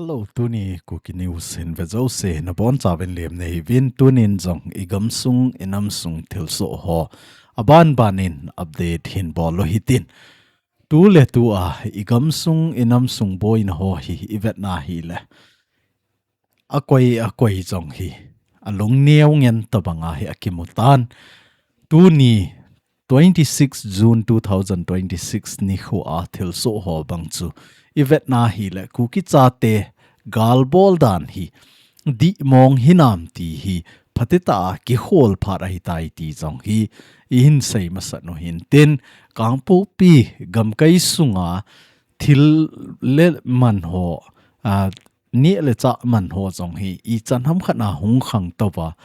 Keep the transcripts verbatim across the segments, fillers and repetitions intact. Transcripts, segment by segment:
Hello, tuni Kuki News hin ve jouse nabonchauvin lemna hiuvin, tunin jong igamsung inamsung thilsoh ho aban banin update hin bol u hitin. Tuletua igamsung inamsung boina ho hi ivetna hile, akoi akoi jong hi alungneo ngen tobanga hi akimutan. Tuni twenty-six June two thousand twenty-six nikhoa thilsoh ho bang chu ivetna hile, Kuki chate galbol dan hi dihmong hinam ti hi phatecha a kikhol phat ahitai ti jong hi ihin sei masat u hintin, Kangpokpi gamkai sunga thil le man ho, a, neh le chah man ho jong hi ichan hamkhat a hung khangtouva,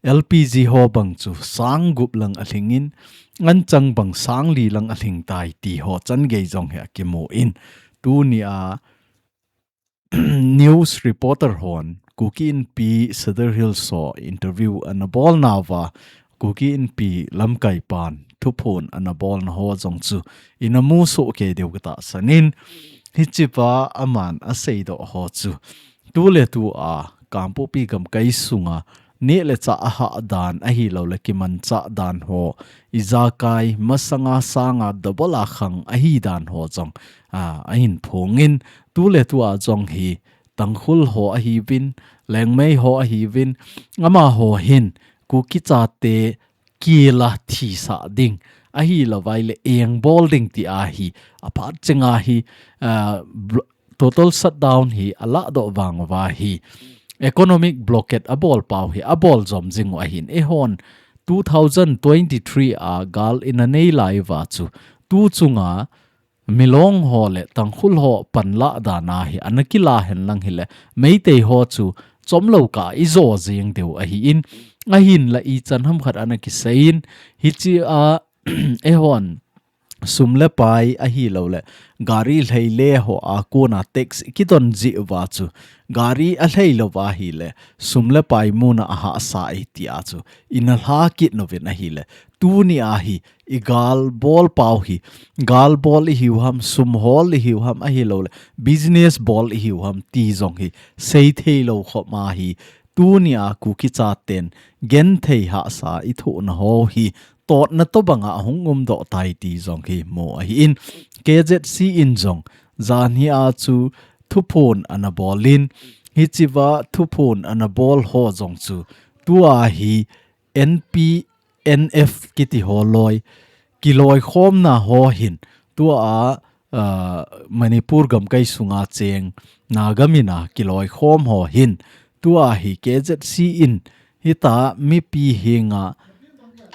L P G ho bang chu sang gup lang alhingin, anchang bang sang li lang alhingtai ti ho changei jong hi akimun, tunia news reporter hon Kuki Inpi Sadar Hills ho interview anabolnauva, Kuki Inpi lamkaipan thuphon anabolna ho jong chu inamu sohkei diu katahsanin, hichea aman aseidoh ho chu tuletua Kangpokpi gamkai sunga neh le chah ahah dan ahilouleh kimanchah dan ho, ijakai masanga sanga double a khang ahi dan ho jong, a, ahin phongin, tuletua jong hi Tangkhul ho ahiuvin, Liangmai ho ahiuvin, amaho hin Kuki chate kila thisah ding ahilouvai le engbol ding tia hi aphat chenga hi, a, bl- total shutdown hi alahdoh vanguva hi economic blockade abolpau hi abol jom jingu ahin, eihon two thousand twenty-three a gal inanei laiuva chu tuchunga Milong ho le Tangkhul ho panlah dana hi anakila henlang hile, Meitei ho chu chomlou kah a ijo jeng diu ahin, ahinla ichan hamkhat anakiseiyin, hichea eihon sum le pai ahilouleh gari lheile hoa kona tax ikidon jiuva chu, gari alheilouva hile sum le pai muna ahahsa e tia chu inalha kit uvin ahile, tunia hi igalbol pau hi, galbol ihiu ham, sum hol ihiu ham ahilouleh business bol ihiu ham ti jong hi seitheilou khop ahi, tunia Kuki chaten genthei hahsa ithohna ho hi totna tobanga hung umdoh tai ti jong hi mu ahin, K Z C in jong janhia chu thuphon anabolin, hichea thuphon anabol ho jong chu tua hi N P N F kiti ho loi kiloikhomna ho hin tua, a, Manipur gamkai sunga cheng Naga mina kiloikhom ho hin tua hi K Z C in hitia mipi henga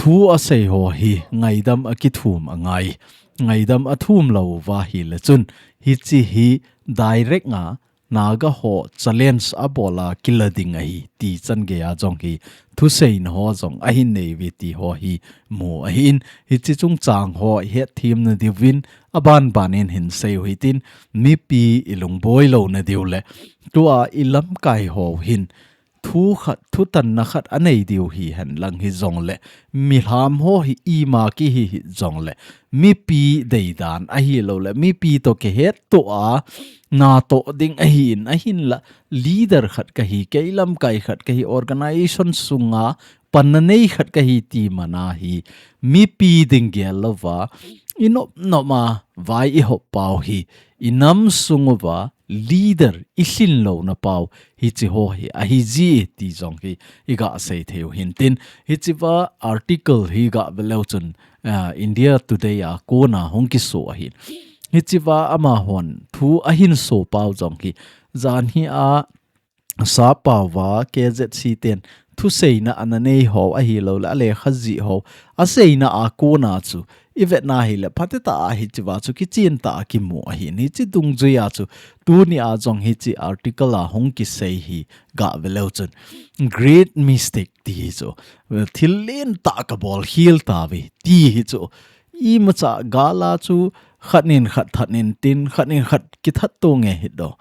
thu asei ho hi ngaidam akithum angai, ngaidam athum louva hile chun hiche hi direct a Naga ho challenge abola kila ding ahi ti changeiya jong hi thuseina ho jong ahin neiuve ti ho hi mu ahin, hiche chungchang ho ihetthem nadiuvin aban banin hinseiu hitin, mipi ilungboi louna diu le tua ilamkai ho hin thu khat, thutanna khat anei diu hihen lang hijongle, milham ho hi ima kihi hijongle, mipi deidan ahilouleh mipi toh kihettoh a natoh ding ahin, ahinla leader khat kahi, kei lamkai khat kahi, organization sunga panna nei khat kahi ti mana hi mipi ding gel louva inop nop a vai ihop pau hi inam sunguva leader ilhin louna pau hiche ho hi ahiji ti jong hi iga seitheiu hintin, hichea article hi gave leu chun, a, India Today a kona hung kiso ahin, hichea amahon thu ahinso pau jong hi janhia sappauva K Z C ten thuseina ananei ho ahilouleh alekha jih ho aseina a kona chu ivetna hile phatecha a hichea chu kichentah a kimu ahin, hiche dungjuia chu tunia jong hiche article a hung kisei hi gave leu chun great mistake ti hichu, thil lentah kabol khel tauve ti hichu, imacha gala chu khatnin khat thatnin tin, khatnin khat kithat tonge hidoh.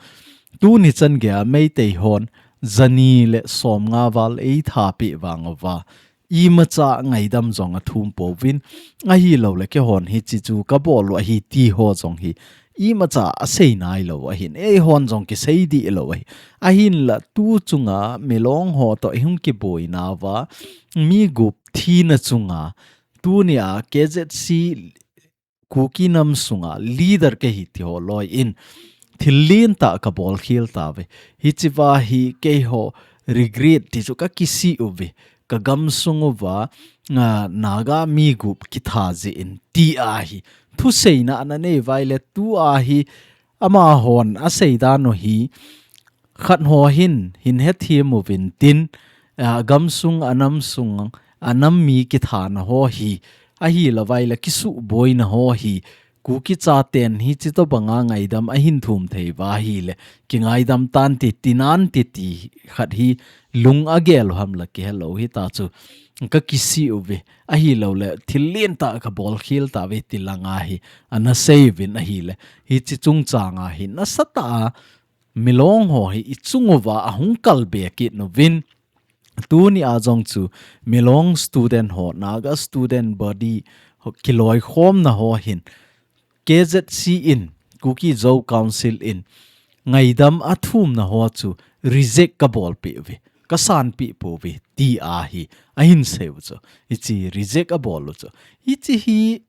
Tuni changeiya Meitei hon jani le somnga val eithat peh vanguva imacha ngaidam jong athum pouvin, ahilouleh keihon hiche chu kabol u ahi ti ho jong hi imacha asei nailou ahin, eihon jong kisei dih lou ahi. Ahinla tu chunga Milong ho toh ihung kiboina uva, mi gup thina chunga, tunia K Z C Kuki nam sunga leader kahi ti ho loi in, thil lentah kabol khel tauve. Hichea hi keiho regret ti chu kakisih uve. Kagam sung uva, ah, Naga mi gup kitha jeh in ti ahi. Thuseina ana nei uva ahile tu ahi, amahon asei dan u hi, khat ho hin, hin hethem uvin tin, ah, gamsung, anam sung, anam mi kithana ho hi, ahilouva ahile kisuhboina ho hi, Kuki chaten hichi tobanga ngaidam ahin thum thei uva ahile, kingaidam tante, tinan titi khat hi lung agel u ham la kihelou hita chu, kakisih uve, ahilouleh thil lentah kabol khel tauve ti langa hi, ana sei uvin ahile, hichi chungchanga hi nasatah a, Milong ho hi ichung uva ahung kalbe kit uvin. Tunia jong chu Milong student ho, Naga student body ho, kiloikhomna ho hin K Z C in, Kuki Zo Council in, ngaidam athumna ho chu reject kabolpeh uve, kasanpeh pouve, ti ahi, ahin sei u chu. Hichi reject abol u chu. Hichi hi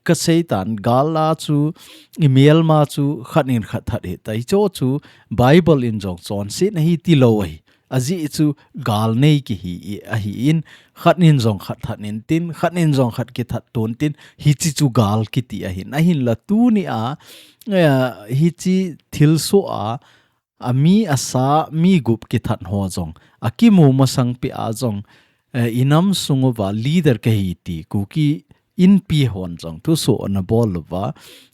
kaseitan, gal a chu, imel ma chu, khat in khat that hita. Hicho chu, Bible in jong chonsetna ahi tilou ahi. Ajeh chu, gal nei kihi i, ahin, khat in jong khat that intin, khat in jong khat kithat tontin, hichi chu gal kiti ahin. Ahinla tunia, eh, hichi thilsoh a, ami asa, mi gup kithat ho jong, akimu masangpeh a jong, eh, inam sung uva leader kahi ti, Kuki Inpi hon jong thusoh ana bol uva,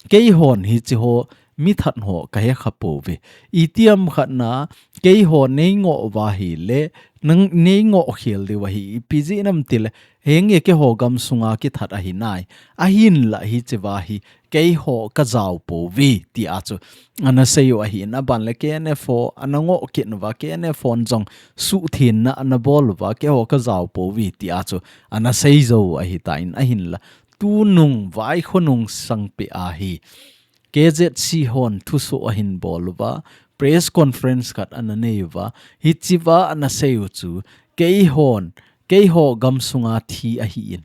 keihon hichi ho, mi that ho kahe kha pouve. Itiham khat na, keiho nei ngoh uva ahile, nang nei ngoh khel diu ahi, ipi jeh ham itile, henge keiho gamsunga kithat ahi nai. Ahinla hichea hi, keiho kajao pouve, ti a chu ana sei u ahin, aban le K N F ho ana ngoh kit uva, K N F hon jong suhthenna ana bol uva, keiho kajao pouve, ti a chu ana sei jou u ahitan, ahinla. Tunung vaikhonung sangpeh a hi K Z C hon thusoh ahin bol uva, press conference khat ana nei uva, hichea ana sei u chu, keihon, keiho gamsunga thi ahin.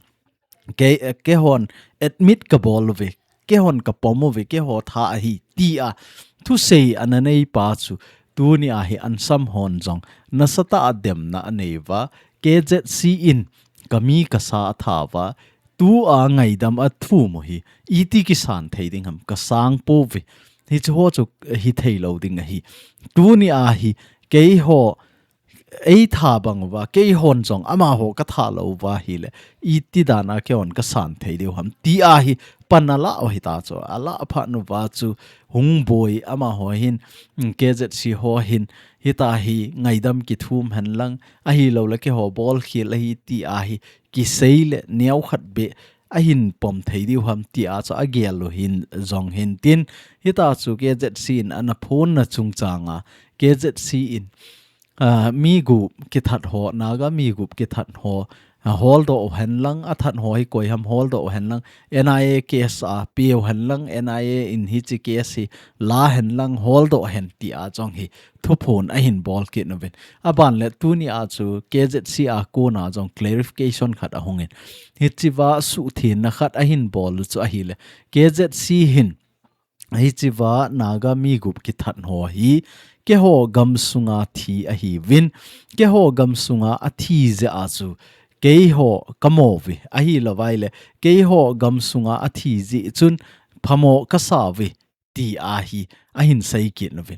Kei, eh, keihon admit kabol uve, keihon kapom uve, keiho tha ahi, ti a thusei ana nei pa chu, tunia hi ansam hon jong, nasatah a demna anei uva, K Z C in, kami kasa atha uva, tua ngaidam athum u hi, iti kisan thei ding ham, kasang pouve. Hichi ho chu, eh, hithei lou ding ahi. Tunia hi, keiho, eitha bang uva, keihon jong amaho katha lou uva ahile, iti dan a keihon kasan thei diu ham, ti a hi pan ala u hita chu, ala phat uva chu hung boi amaho hin, mm, K Z C ho hin, hita hi ngaidam kithum hen lang, ahilouleh keiho bol khel ahi ti a hi, kisei le neo khat beh, ahin pom thei diu ham ti a chu agel u hin jong hintin, hita chu K Z C in ana phonna chungchang a, K Z C in, ah, mi gup kithat ho, Naga mi gup kithat ho, ah, holdoh u hen lang, athat ho hi koi ham holdoh u hen lang, N I A case a pe u hen lang, N I A in hichi case hi la hen lang, holdoh hen ti a jong hi thuphon ahin bol kit uvin. Aban le tunia chu K Z C a kona jong clarification khat ahung in. Hichea suhthenna khat ahin bol u chu ahile, K Z C hin, hichea Naga mi gup kithat ho hi, keiho gamsunga thi ahiuvin, keiho gamsunga athi jeh a chu, keiho kamo uve, ahilou vaileh, keiho gamsunga athi jeh chun, phamo kasa uve, ti a hi, ahin sei kit uvin.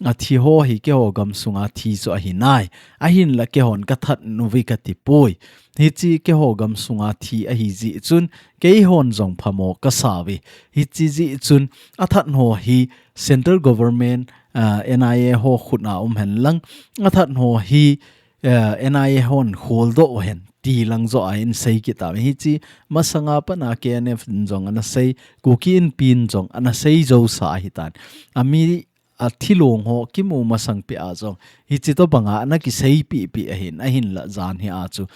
Athi ho hi keiho gamsunga thi chu ahi nai, ahinla keihon kathat uve kati poi. Hichi keiho gamsunga thi ahi jeh chun, keihon jong phamo kasa uve. Hichi jeh chun, athat ho hi Central Government, ah, N I A ho khut a um hen lang, athat ho hi, eh, N I A hon holdoh u hen ti lang joh a hin sei kit a. Hichi masanga pat a K N F in jong ana sei, Kuki Inpi in jong ana sei jou sa ahitan. Ami athi long ho kimu masang peh a jong, hichi tobang a ana kisei peh peh ahin, ahinla jan hi a chu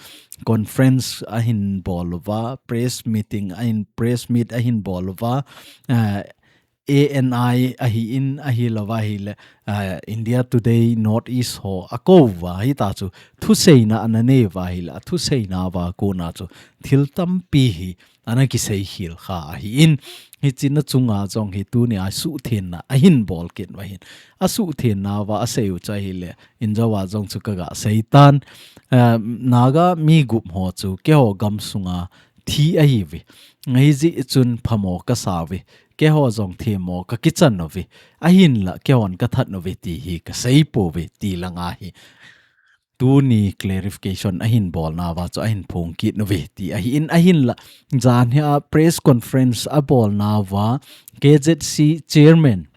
conference ahin bol uva, press meeting ahin, press meet ahin bol uva, eh, A N I ahi in ahi lova hi le, uh, India Today North East ho a ko va hi ta chu thuseina ana nei va hi le, a thuseina va ko na chu thil tampi hi ana kisei hil kha ahi in, hi china chunga jong hi tuni a suhthenna ahin bol kin va hin. A suhthenna va a sei u cha hi le, in jo va jong chu ka ga sei tan, uh, Naga mi gup ho chu ke ho gam sunga thi ahi vi. Ngai ji chun phamo ka sa vi. Ke ho jong themo ka kichan no vi. Ahin la ke hon ka that no vi ti hi ka sei po vi ti langa hi. Tuni clarification ahin bol na va chu ahin phong kit no vi ti ahi in ahin la jan hi a press conference a bol na va K Z C chairman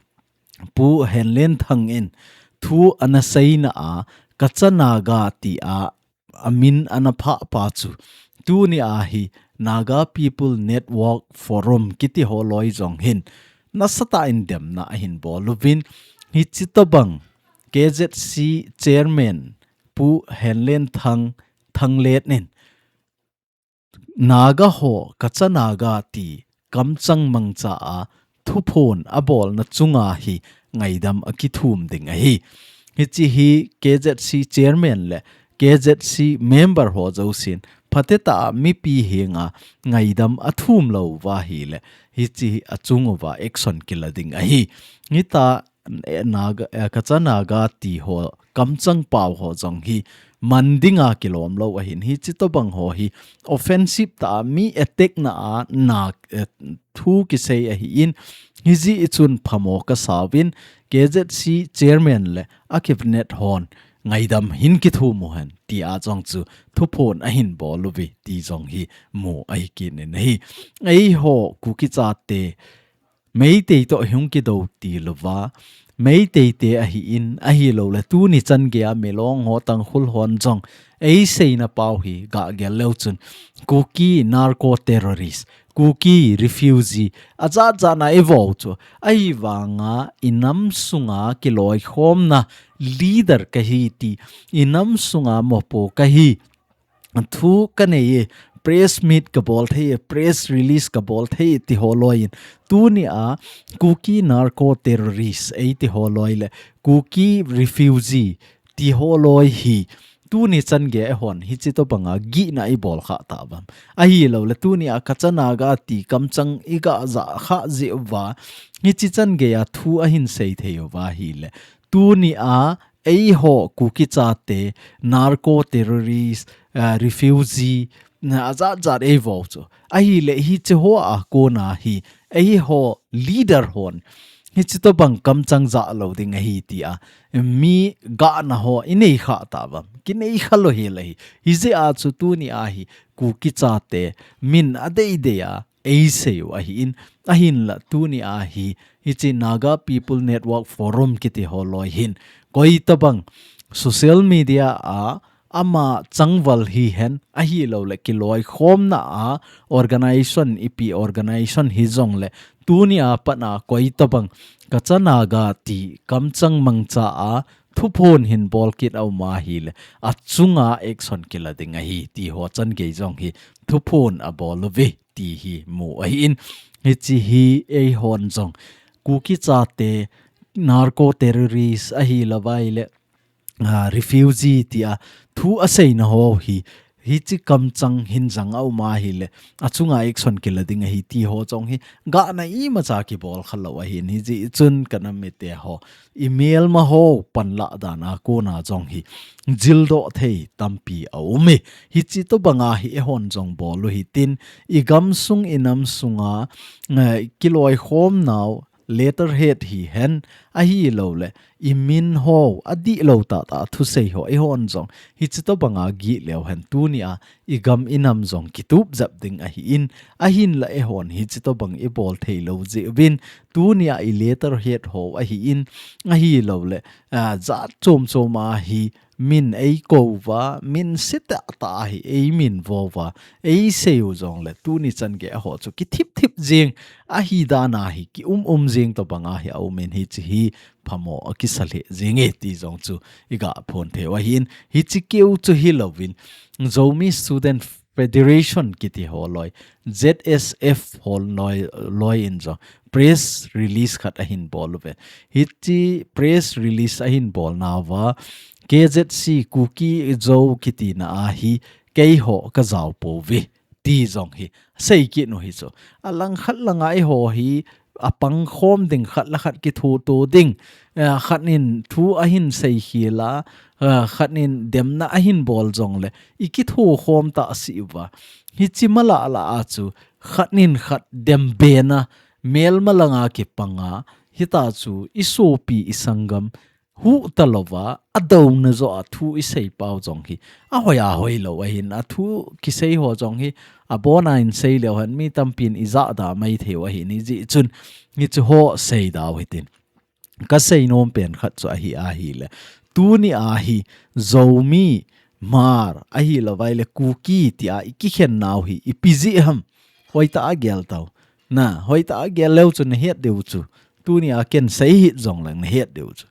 Pu Henlen Thang in thu ana sei na a Kacha Naga ti a amin ana pha pa chu tuni a hi Naga People Network Forum kiti ho loi jong hin nasata in demna ahin bol uvin hi chitobang K Z C chairman Pu Henlen Thang Thanglet nin Naga ho Kacha Naga ti kamchang mangcha a thuphon a bolna chunga hi ngaidam a kithum ding ahi. Hichi hi K Z C chairman le K Z C member ho jousen phateta mipi henga ngaidam a thum lo va hi le hichi hi a chung uva action kila ding ahi. Hita Naga, eh, Kacha Naga ti ho kamchang pau ho jong hi man dinga kilom lo ahin hi chitobang ho hi offensive ta mi attack na a na, eh, thu kisei ahi in hi ji i chun phamo ka sauvin K Z C chairman le a cabinet hon ngaidam hin kithum u hen ti a jong chu thuphon ahin bol uvi ti jong hi mu ahi kinin ahi. Ei ho Kuki chate Meitei to hung kido ti lova. Meitei te ahi in ahi lo le tuni chan gei a Milong ho Tangkhul hon jong ei seina pau hi ga gel leu chun Kuki narco terrorist, Kuki refugee a jat jat na evo chu ahi vanga i nam sunga kiloi khomna leader kahi ti i nam sunga mopo kahi thu ka nei e, press meet ka bol thei e, press release ka bol thei e, ti ho loi in. Tuni a Kuki narco terrorist ei ti ho loi le Kuki refugee ti ho loi hi tuni chan gei a hon hi chitobanga gihna i bol kha ta vam. Ahi lo le tuni a Kacha Naga ti kamchang i ga ja kha ji uva hi chi chan gei a thu ahin sei thei uva hi le tuni a ei ho Kuki chate, narco terrorist, uh, refugee, na a jat jat ei vo chu. Ahi le hi che ho a kona hi, ei ho leader hon. Hi chitobang kamchang ja lo ding ahi ti a. Mi ga na ho i nei kha ta vam. Ki nei kha lo hi le hi. Hi je a chu tuni a hi Kuki chate, min a dei dei a. Ei sei u ahi in, ahin la tuni a hi, hichi Naga People Network Forum kiti ho loi hin. Koi tabang social media a ama changval hi hen, ahi lo le kiloi khomna a organization ipi organization hi jong le tuni a pat a koi tabang Kacha Naga ti kamchang mangcha a thuphon hin bol kit a um a hi le a chunga action kila ding ahi ti ho chan gei jong hi thuphon a bol uvi. Ti hi mu ahi in, hichi hi ei hon jong Kuki chate narco terrorist ahi lo vai le, ah, refugee ti a thu a seina ho hi, hichi kamchang hin jang a um a hi le, a chunga action kila ding ahi ti ho jong hi, ga na i ma cha ki bol kha lo ahi in, hichi chun ka nam mi te ho, i melma ho panla dan a kona jong hi jildoh thei tampi a um e. Hichi tobanga hi ei hon jong bol u hitin i gam sung i nam sunga, eh, kiloi khom nau letterhead hi hen ahi lo le i min ho a dih lo ta ta thusei ho ei hon jong hichi tobanga gih leu hen tuni a i gam i nam jong kitup jap ding ahi in ahin la ei hon hichi tobang i bol thei lo jeh uvin tuni a i letterhead ho ahi in ahi lo le, ah, jat chom chom a hi min ei ko va, min sita ta hi ei min vo va, ei sei u jong le tuni chan gei a ho chu ki thip thip jing ahi dan a hi ki um um jing tobanga hi a um in hichi hi phamo a kisa le jing e ti jong chu i ga phon thei u ahi in hichi keu chu hi lo vin Zomi Student Federation kiti ho loi, Z S F ho loi, loi in jong press release khat ahin bol uve. Hiche press release ahin bolnauva, K Z C Kuki Zo kitina a hi keiho kajao pouve ti jong hi seikit u hichu. Alangkhat langa eiho hi apangkhom ding, khat le khat kithoto ding, eh, khat in thu ahin seikhel a, eh, khat in demna ahin bol jongle, ikithokhom tahsih uva. Hiche malala a chu, khat in khat dembena, melma langa kipanga, hita chu isopi isanggam, huhta louva, adouna joh a thu isei pau jong hi, ahoi ahoi lou ahin, athu kisei ho jong hi, abona in sei leu hen, mi tampin ijahda maithei u ahin, hijeh chun, hiche ho seida u hitin. Kasei nom pen khat chu ahi ahile, tuni a hi, Zomi, Hmar, ahilouva ahile, Kuki tia ikikhen nau hi, ipi jeh ham. Hoitah a gel tau. Na, hoitah a gel leu chu nahet diu chu. Tuni a ken sei hih jongleng nahet diu chu.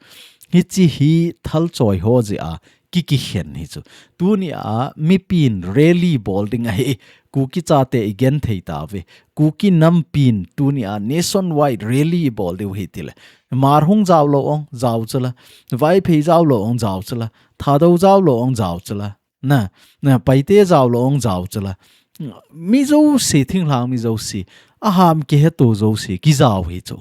Hiche hi thalchoi ho jeh a ki, kikhen hi chu. Tuni a mipin rally bol ding ahi. Kuki chate igenthei tauve. Kuki nampin tuni a nationwide rally ibol diu ahi tile. Hmar hung jao lou ong, jao chula. Vaiphei jao lou ong, jao chula. Thadou jao lou ong, jao chula. Na, na, Paite jao lou ong, jao chula. Mi jouse, thinglhang mi jouse, aham kiheto jouse, kijao hi chu.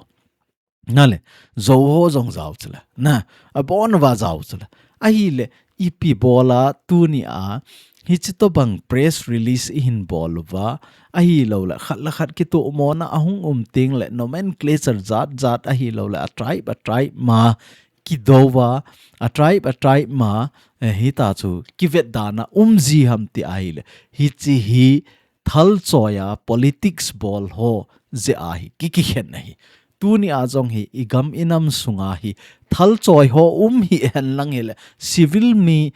Nale, Zo ho jong jao chula. Na, abon uva jao chula. Ahile, ipi bol a tuni a, hiche tobang press release ihin bol uva, ahilouleh, khat le khat kitomona ahung um tengle, nomenclature jat jat ahilouleh, a tribe, a tribe ma, kidouva, a tribe, a tribe ma, eh, hita chu kivetdana um ji ham ti ahile, hiche hi thalchoi a politics bol ho jeh a hi ki, kikhen ahi. Tuni a jong hi igam inam sunga hi thalchoi ho um hih henlang hile, civil mi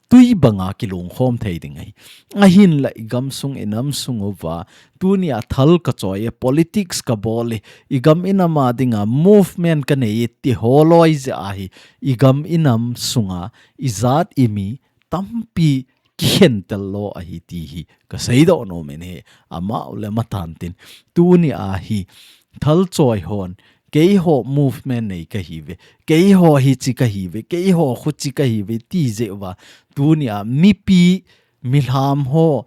tui banga kilungkhom thei ding ahi. Ahinla igamsung inamsung uva, tuni a thal kachoi e, politics kabol e, igam inam a dinga movement kanei e ti ho loi jeh a hi, igam inam sunga ijat imi tampi kikhen tel lou ahi ti hi kasei doh nom in ahi, amau le matan tin. Tuni a hi thalchoi hon, keiho movement nei kahiuve, keiho hiche kahiuve, keiho khuche kahiuve ti jeh uva, tuni a mipi, milham ho,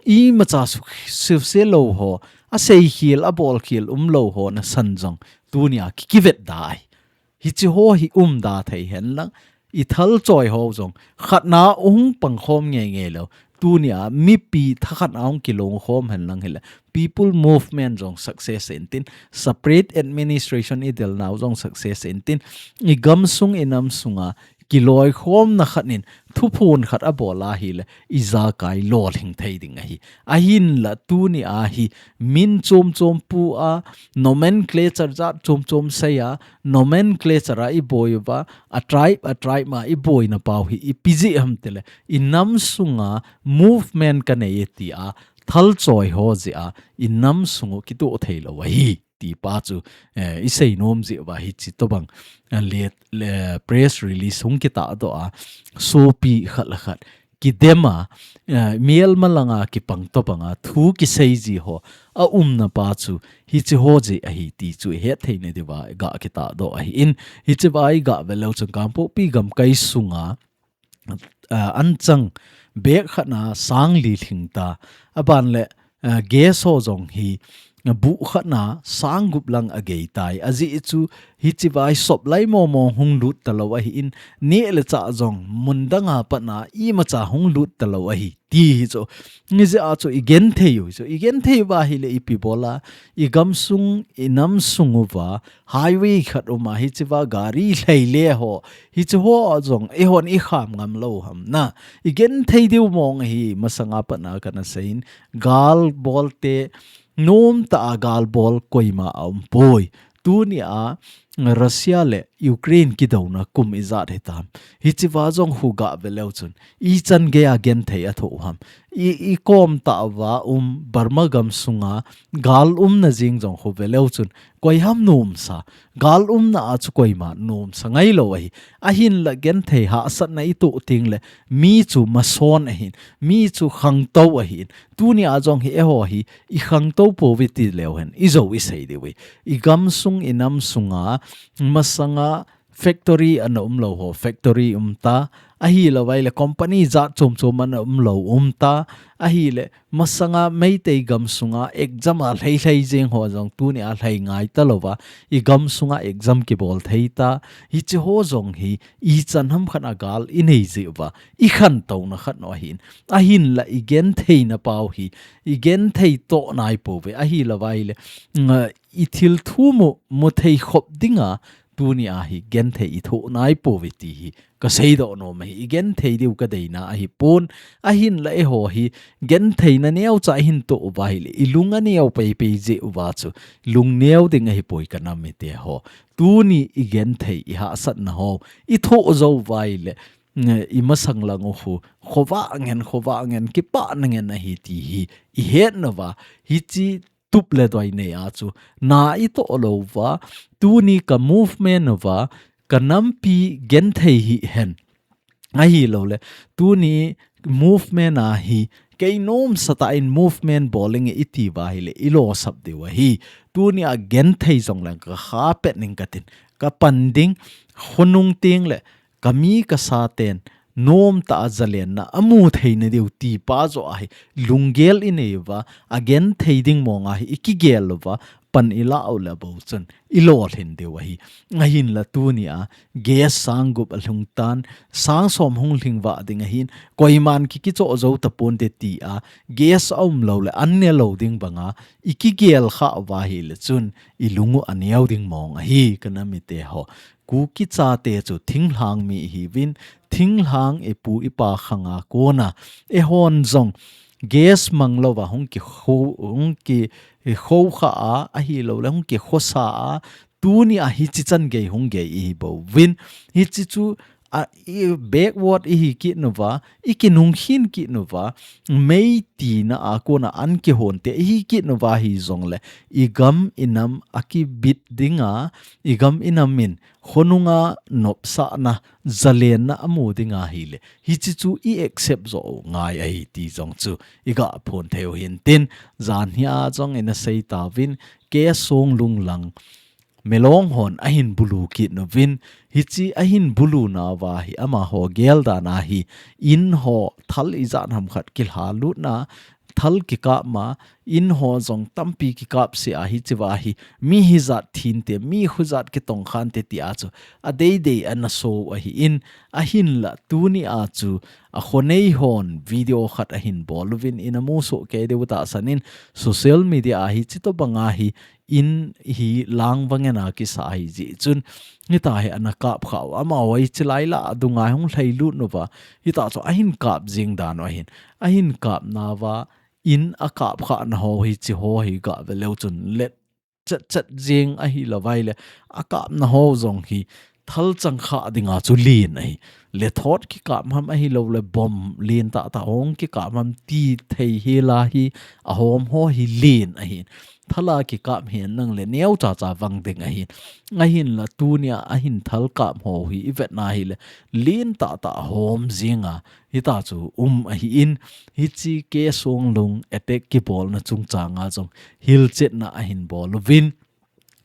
imacha su, suse lou ho, aseikhel, abolkhel umlou ho nasan jong, tuni a ki, kivetda ahi. Hiche ho hi umda thei henlang, i thalchoi ho jong, khatna ahung pangkhom ngeingei lou. Tuni a mipi thakhat ahung kilungkhom henlang hile, people movement jong success intin, separate administration idel nau jong success intin, igamsung inamsunga kiloikhomna khat in thuphon khat abol ahile, ijakai lolhing thei ding ahi. Ahinla tuni a hi min chom chom pu a, nomenclature jat chom chom sei a, nomenclature a iboi uva, a tribe, a tribe ma iboina pau hi ipi jeh ham tile, inam sunga movement kanei e ti a, thalchoi ho jeh a, inam sung u kitoh thei lou ahi. Ti pa chu, eh, isei nom jeh uva hiche tobang, eh, le, le, press release hung kitahdoh a, sopi khat le khat kidem a, eh, melma langa kipang tobanga thu kisei ji ho aumna pa chu hiche ho jeh ahi ti chu ihet theina diuva ga kitahdoh ahin, hichea iga vet leu chun Kangpokpi gamkai sunga, ah, anchang bag khatna sang li lhing ta. Aban le, ah, gas ho jong hi, ah, buh khatna sang gup lang agei tai. Ajeh chu hichea hi sop lai momo hung lut talou ahin, neh le chah jong mun danga patna imacha hung lut talou ahi ti hi chu. Hijeh a chu igenthei u hi chu. Igenthei uva hile ipi bol a, igamsung, inam sung uva, highway khat um a, hichea gari lhai le ho, hiche ho jong eihon ikham ngam lou ham na. Igenthei diu mong ahi, masanga patna kana seiyin, gal bol te, nomtah a gal bol koima aum poi. Tuni a, Russia le Ukraine kidouna kum ijat hitam. Hichiva jong khu gave leu chun, ichan geiya genthei athoh u ham. I, ikom tah uva um Burma gam sunga gal umna jing jong khu ve leu chun, koi ham nomsa. Gal umna a chu koima nomsa ngailou ahi. Ahinla genthei hahsatna itoh tengle mi chu mason ahin, mi chu khangtou ahin. Tunia jong hi eiho hi ikhangtou pouve ti leu hen, ijou isei diu ve. Igam sung, inam sunga, masanga factory ana umlou ho, factory umta. Ahilou vaile company jat chom chom ana umlou umta. Ahile masanga Meitei gam sunga exam a lhai lhai jeng ho jong tunia lhai ngai talouva, igam sunga exam kibol thei ta. Hichi ho jong hi ichan hamkhat a gal inei jeh uva, ikhantouna khat u ahin. Ahinla igentheina pau hi, igenthei toh nai pouve. Ahilou vaile, nga, ithil thu mu, muthei khop dinga, tunia hi genthei ithoh nai pouve ti hi kasei doh nom ahi. Igenthei diu kadeina ahipon. Ahinla eiho hi gentheina neocha ihin toh uva ahile, ilung aneo peipei jeh uva chu lungneo ding ahipoi kanam mite ho. Tuni igenthei ihahsatna ho ithoh jou uva ahile, nge, imasang lang u khu khovah ngen, khovah ngen, kipana ngen ahi ti hi ihetnauva, hichi tup le doi nei a chu na itoh louva, tuni ka movement uva, kanampi genthei hihen. Ahiloule, tuni movement a hi, kei nomsatah in movement bol inge iti uva ahile, ilosap diu ahi. Tunia genthei jongleng kakha pet ning katin, kapan ding, khonung tengle, kami kasaten, nomtah a zalenna amu theina diu tipa joh ahi, lunggel inei uva, agenthei ding mong ahi, ikigel uva, pan ilah ule bou chun, ilolhin diu ahi. Ahinla tunia, gas sang gup alhung tan, sang som hung lhing vah ding ahin, koiman kikichoh jou taponte tia, gas aumloule, an nelou ding banga, ikigel khah uva ahile chun, ilung u aneo ding mong ahi, kanam mite ho. Kuki chate chu thinglhang mi ihiuvin, thinglhang ipu ipa khanga kona, eihon jong gas manglouva hung kikho, hung kikhokha a, ahiloule hung kikhosa a, tunia hichi chan gei hung gei ihibouvin, hichi chu a, i backward ihi kitnauva, ikinungkhin kitnauva, mei tina a kona an kihonte ihi kitnauva hijongle, igam inam akibit dinga, igam inam in khonunga nopsahna, zalenna amu dinga ahile, hichi chu i accept joh u ngai ahi ti jong chu igah phon theiu hintin, janhia jong ina sei tauvin, K. Songlung lang, Milong hon ahin bulu kitnauvin, hichi ahin bulu nauva hi amaho geldan ahi, in ho thal ijat hamkhat kilhalutna, thal kikapma, in ho jong tampi kikapse ahi, hichiva hi, mi hijat thinte, mi hujat kitongkhante tia chu, adeidei ana sou ahin, ahinla tunia chu, akhonei hon video khat ahin boluvin, ina musoh kei diu tahsan in, social media a hichi tobanga hi, in hi langvang ena kisa ahijeh chun, hitia hi ana kapkhah u, amaho hichi laila adunga hung lhailut nauva, hitia chu ahin kap jing dan u ahin, ahin kapnauva, in akapkhahna ho hichi ho hi gah veleu chun let chet chet jing ahilou vaile, akapna ho jong hi thalchang khah dinga chu len ahi. Lethot kikap ham ahiloule bomb len tahtah hung kikap ham ti thei hela hi, ahom ho hi len ahi. Thala kikap hen nangle neocha cha vang ding ahi. Ahinla tunia ahin thal kap ho hi ivetna ahile, len tahtah ahom jinga, hitia chu um ahin, hichi K. Songlung attack kibolna chungchanga jong hilchetna ahin boluvin,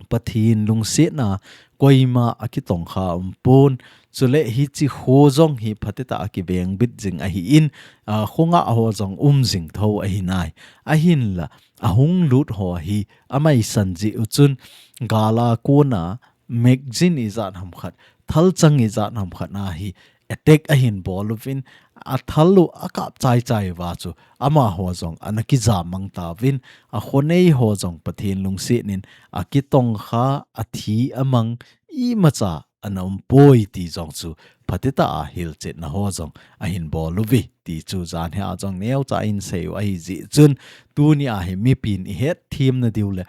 Pathen lungsetna koima akitongkha umpon, chule hichi kho jong hi phatetah a kivengbit jing ahin, a, khongah ho jong um jing thou ahinai. Ahinla, ahung lut ho hi amaisan jeh u chun, gala kona, magazine ijat hamkhat, thalchang ijat hamkhat na hi attack ahin boluvin, athal u akap chaichai uva chu, amaho jong ana kijam mang tauvin, akhonei ho jong Pathen lungsetnin akitongkha, athi amang, imacha ana um poi ti jong chu phatecha a hilchetna ho jong ahin bol uve ti chu jan hi a jong neocha in sei u ahi jeh chun, tuni a hi mipin i hetthemna diu le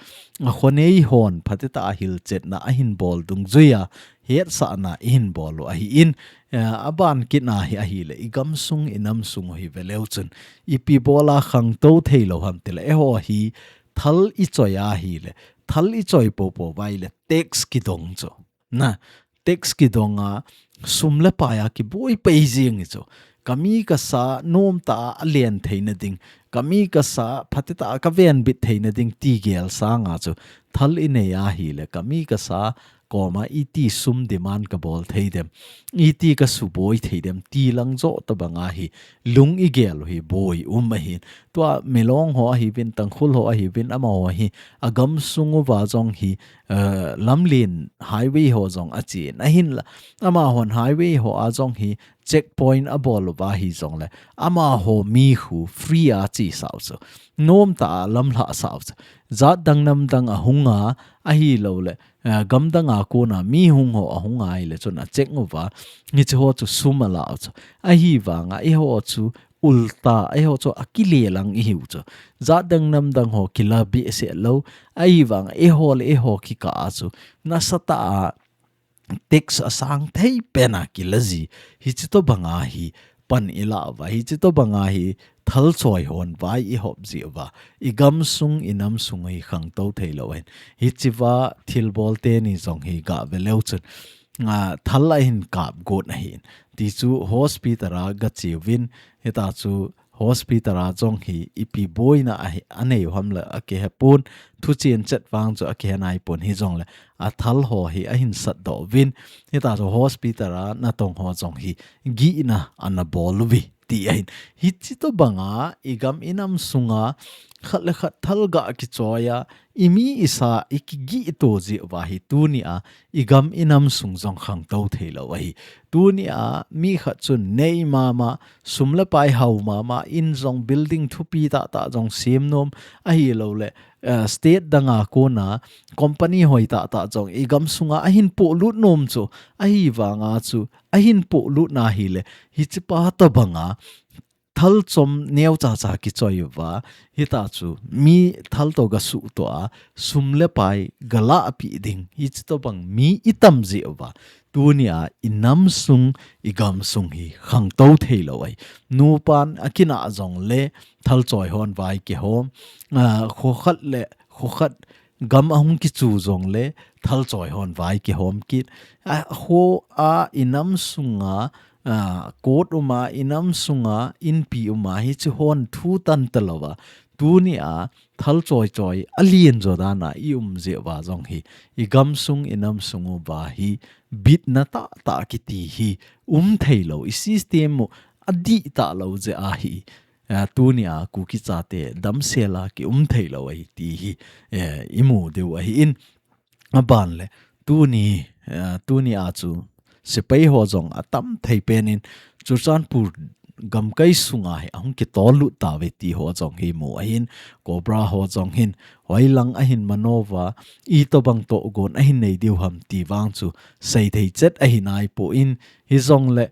a khonei hon phatecha a hilchetna ahin bol dungjuia hetsahna ihin bol u ahin, eh, aban kit na hi ahile i gamsung i namsung u hi veleu chun ipi bola khangtou thei lou ham tile eiho hi thal i choi ahile, thal i choi popo uva ahile tax kidong chu. Na, tax kidong a, sum le pai a kiboi pei jing i chu. Kami kasa nomtah a alen theina ding, kami kasa phatecha a kavenbit theina ding ti gel sanga chu thal i nei ahile, kami kasa koma iti sum demand kabol thei dem, iti kasuboi thei dem ti lang joh tobang a hi lung i gel u hi boi um ahin. Tua Milong ho ahiuvin, Tangkhul ho ahiuvin, amaho hi a gamsung uva jong hi, eh, lamlen highway ho jong achen ahinla, amahon highway ho a jong hi checkpoint abol uva hijongle amaho mi khu free a chesau chu, nomtah a lamlhah sau chu, jat dang nam dang ahunga, ahilouleh, eh, gamdang a kona mi hung ho ahunga ahile chun a check uva, hiche ho chu sum alau chu. Ahivanga eiho chu ulta, eiho chu akile lang ihiu chu. Jat dang nam dang ho kila behseh lou. Ahivanga eiho le eiho kikah a chu nasatah a tax asang thei pen a kila ji. Hiche tobang a hi pan ilah uva, hiche tobang a hi thal choi hon vai ihop ji uva, i gamsung i namsung hi khangtou thei lou ahin. Hichea thilbol teni jong hi gah veleu chun, a, thal ahin kap got ahin. Ti chu hospital a gache uvin, hita chu hospital a jong hi ipi boina ahi, anei u ham le akihe pon, thuchen chet vang chu akihe nai pon hijongle, a thal ho hi ahin satdoh uvin, hita chu hospital a natong ho jong hi gihna ana bol uve ti ahin. Hiche tobang a i gam i namsung a khat le khat thal gah kichoi a, i mi i sa i kigih to ji uva hi tuni a i gam i namsung jong khangtou thei lou ahi. Tuni a mi khat chun nei mama, sum le pai hau mama, in jong building thupi tahtah jong sem nom, ahilouleh, eh, state dang a kona company hoi tahtah jong i gamsung a ahin polut nom chu, ahivanga chu ahin polut na hile, hichepa tobang a thal chom neocha cha kichoi uva, hita chu mi thal to gasuhtoh a, sum le pai galah pi ding, hiche tobang mi i tam ji uva, tuni a i namsung i gamsung hi khangtou thei lou ahi. Nupan akinah jongle thal choi hon vai kihom, a, kho khat le kho khat gam ahung kichu jongle thal choi hon vai kihom kit. A, kho a i namsung a, a, court um a, i namsung a, inpi um a, hiche hon thu tan talouva, tuni a thal choi choi alen jo dan a i um jeh uva jong hi, i gamsung i namsung uva hi bitna tahtah kiti hi um thei lou, i system u adih talou jeh ahi. Eh, tuni a Kuki chate damsel a ki um thei lou ahi ti hi, eh, i mu diu ahin. Aban le, tuni, eh, tuni a chu sepai ho jong atam thei pen in, Churachandpur gamkai sunga hi ahung kitol lut tauve ti ho jong hi mu ahin, Cobra ho jong hin, hoilang ahin mano uva, itobang tohgon ahin nei diu ham ti vang chu seithei chet ahi nai poi, hijongle,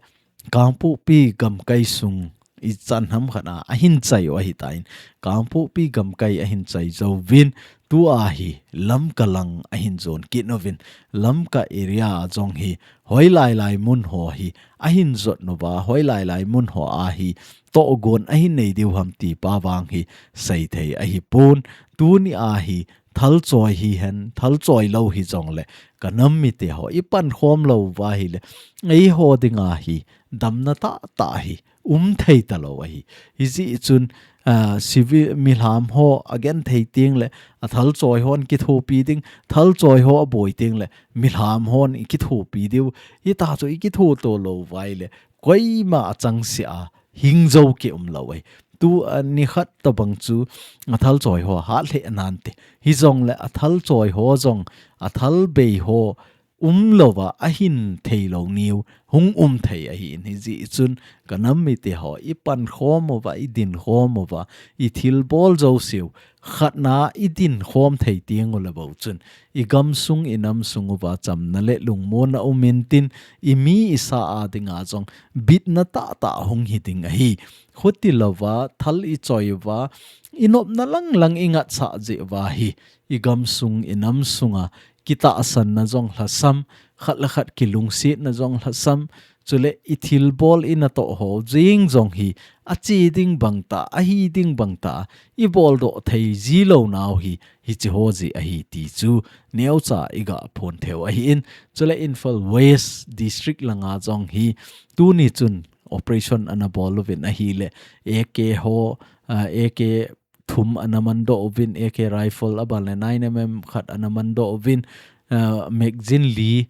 Kangpokpi gamkai sung ichan ham khat a ahin chai u ahitan, Kangpokpi gamkai ahin chai jouvin, tua hi Lamka lang ahin jon kit uvin, Lamka area a jong hi hoilai lai mun ho hi ahin jot uva, hoilai lai mun ho a hi tohgon ahin nei diu ham ti pa vang hi seithei ahi pon, tuni a hi thal choi hihen, thal choi lou hijongle, ka nam mite ho i pankhom lou uva ahile, eiho dinga hi damna tahtah hi um thei talou ahi. Hijeh chun, a, civil milham ho agenthei tengle, a thal choi hon kithopi ding, thal choi ho aboi tengle, milham hon ikithopi diu. Hita chu ikitho to lou uva ahile, koima achangseh a hing jou kium lou ahi. Tu, a, nikhat tobang chu a thal choi ho hat lheh nante. Hijongle a thal choi ho jong, a thal bei ho um louva ahin thei lou niu, hung um thei ahi in, hijeh chun ka nam mite ho, i pankhom uva, i dinkhom uva, i thilbol jouseu khatna i dinkhom thei teng uleh bou chun, i gamsung i namsung uva chamna le lungmonna um intin, i mi i sa a dinga jong bitna tahtah hung hi ding ahi. Khuti louva, thal i choi uva, i nopna langlang i ngatsah jeh uva hi, i gamsung i namsunga kitahsanna jong lhasam, khat le khat kilungsetna jong lhasam, chule i thilbol i natoh ho jeng jong hi, ache ding bangtah, ahi ding bangtah, i boldoh thei ji lou nau hi, hiche ho jeh ahi ti chu neocha i ga phon thei u ahi in, chule Imphal West District langa jong hi, tuni chun operation ana bol uvin ahileh, A K ho, ah, A K thum ana mandoh uvin, A K rifle aban le nine M M khat ana mandoh uvin, ah, magazine li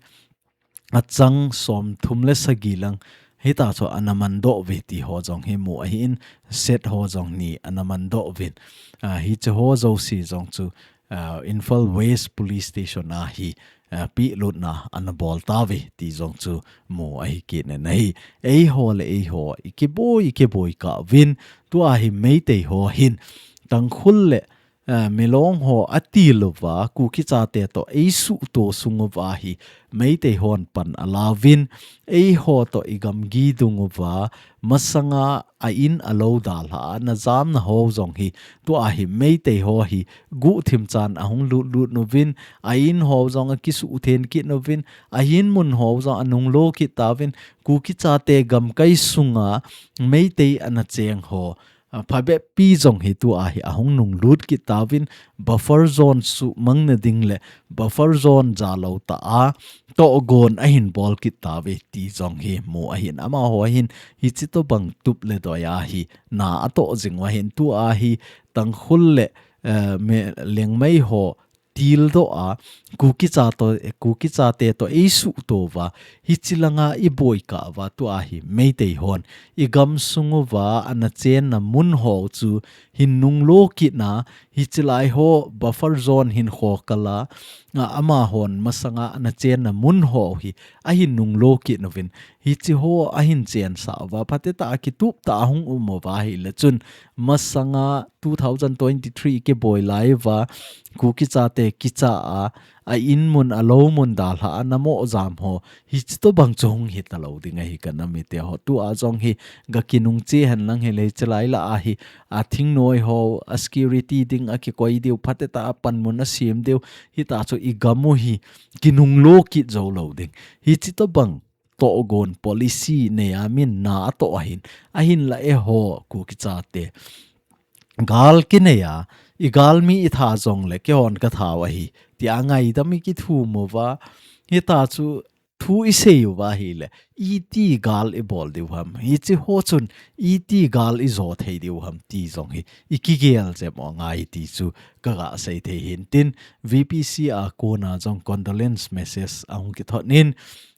achang somthum le sagi lang hita chu ana mandoh uve ti ho jong hi mu ahi in, set ho jong ni ana mandoh uvin. Ah, hiche ho jouse jong chu, ah, Imphal West Police Station a hi, ah, pehlutna ana bol tauve ti jong chu mu ahi kit in ahi. Eiho le eiho i kiboi, i kiboi kah uvin, tua hi Meitei ho hin Tangkhul le, ah, Milong ho atil uva, Kuki chate toh eisuhto sung uva hi Meitei hon pan ala uvin, eiho toh i gamgi dung uva, masanga a in a lou dalha a ana jamna ho jong hi, tua hi Meitei ho hi guhthim chan ahung lut lut uvin, a in ho jong akisuh then kit uvin, ahin mun ho jong anung lo kit tauvin, Kuki chate gamkai sunga Meitei ana cheng ho, ah, phabep pi jong hi tua hi ahung nung lut kit tauvin, buffer zone suhmang na ding le buffer zone ja lou tah a tohgon ahin bol kit tauve ti jong hi mu ahi in, amaho hin hiche tobang tup le doi a hi na atoh jing u ahi in, tua hi Tangkhul le, eh, me, Liangmai ho tildoh a, Kuki cha toh, Kuki chate toh eisuhto uva, hiche langa i boi kah uva, tua hi Meitei hon i gamsung uva ana chenna mun ho chu hin nung lo kit na, hiche lai ho buffer zone hin khokal a, a, amahon masanga ana chenna mun ho hi ahin nung lo kit uvin, hiche ho ahin chensah uva, phatecha a kitup tah a hung um uva ahileh chun, masanga two thousand twenty-three kiboi lai uva, Kuki chate kicha a, a in mun a lou mun dalha a ana mo jam ho, hiche tobang chu hung hita lou ding ahi ka nam mite ho. Tua jong hi ga kinung che hen lang hileh, hiche lai lah a hi, a thingnoi ho, a security ding a kikoi diu, phatecha a panmun a sem diu, hita chu i gam u hi kinung lo kit jou lou ding. Hiche tobang tohgon policy nei a min na atoh ahin, ahinlah eiho Kuki chate gal kinei a, i galmi i tha jongleh keihon ka tha u ahi, tia ngaidam i kithum uva, hita chu thu i sei uva ahileh, iti gal i bol diu ham, hiche ho chun iti gal i jo thei diu ham ti jong hi i kigel jep u angai ti chu ka ga sei thei hin tin, V P C a kona jong condolence message ahung kithot in,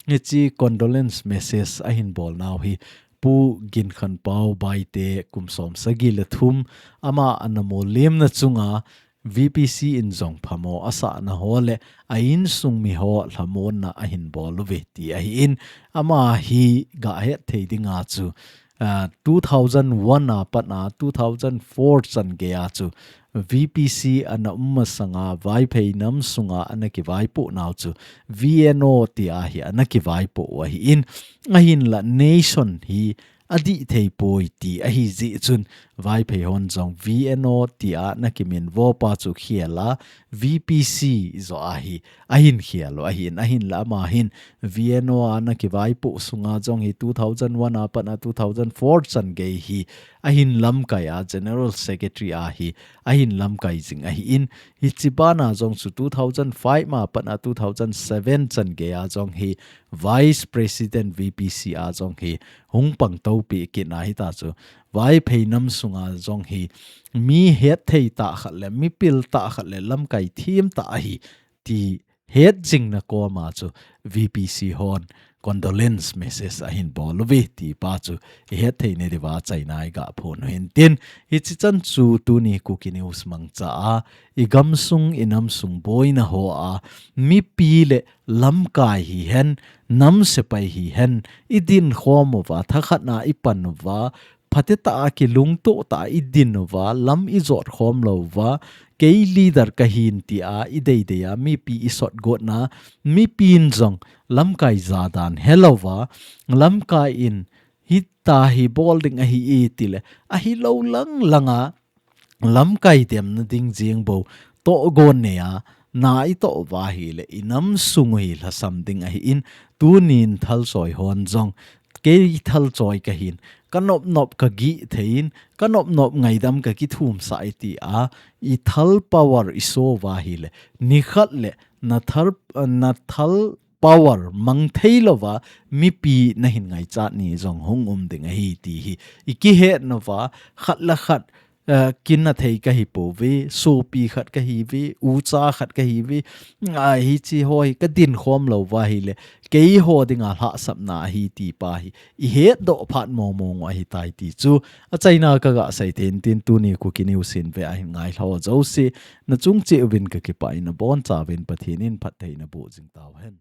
hiche condolence message ahin bol nau hi Pu Ginkhanpao Baite kum som sagi le thum, ama ana mollimna chunga V P C in jong phamo asahna ho le a insung mi ho lhamonna ahin bol uve ti ahi in, ama hi ga het thei dinga chu, ah, two thousand one a pat a two thousand four chan gei a chu V P C ana um masanga Vaiphei nam sunga ana kivaipoh nau chu V N O tia hi ana kivaipoh u ahi in, ahinlah nation hi adih thei poi ti ahi jeh chun Vaiphei hon jong V N O tia ana kiminvo pa chu khel a V P C jo ahi, ahin khel u ahi in, ahinlah ama hin V N O a ana kivaipoh sunga jong hi two thousand one a pat a two thousand four chan gei hi ahin lamkai a, General Secretary a hi ahin lamkai jing ahi in, hiche bana jong chu two thousand five ma pat a two thousand seven chan gei a jong hi Vice President V P C a jong hi hung pangto pi kit na, hita chu Vaiphei nam sunga jong hi mi het thei tah khat le, mi pil tah khat le, lamkai thim tah ahi ti het jing na koma chu V P C hon condolence message ahin bol uve ti pa chu i het thei ne diva achaina i ga phon u hin tin, hichi chan chu tuni Kuki News mangcha a i gamsung i namsung boina ho a mipi le lamkai hi hen, nam sepai hi hen, i din khom uva, thakhat na i pan uva, phateta a kilungto ta i din uva, lam i jot khom lo uva, kei leader ka hin ti a i deidei a mipi i sot got na, mipi in jong lamkai jadan he lo uva, lamkai in hita hi bol ding ahi e ti le, ahi lo lang lang a, lamkai demna ding jing bo, toh gon ne a, na i toh uva hi le, i namsung u hi lhasam ding ahi in, tunin thalchoi hon jong, kei thalchoi ka hin, ka nop nop ka gih thei in, ka nop nop ngaidam ka kithum sa i ti a, i thal power i so uva hi le, nikhat le, na thal, na thal power mang thei lo uva, mipi na hin ngaichat ni jong hung um ding ahi ti hi. I kihet na uva, khat le khat, eh, kin na thei ka hi po ve, sopi khat ka hi ve, ucha khat ka hi ve, a hichi ho hi ka din khom lo uva hi le, kei ho dinga lhasapna ahi ti pa hi. I het doh phat mong mong u ahi tai ti chu. Achaina ka ga sei thei in tin tuni Kuki News in ve ahin ngai lha jouse. Na chung cheh uvin ka kipah in na boncha uvin Pathen in phattheina boh jing tau hen.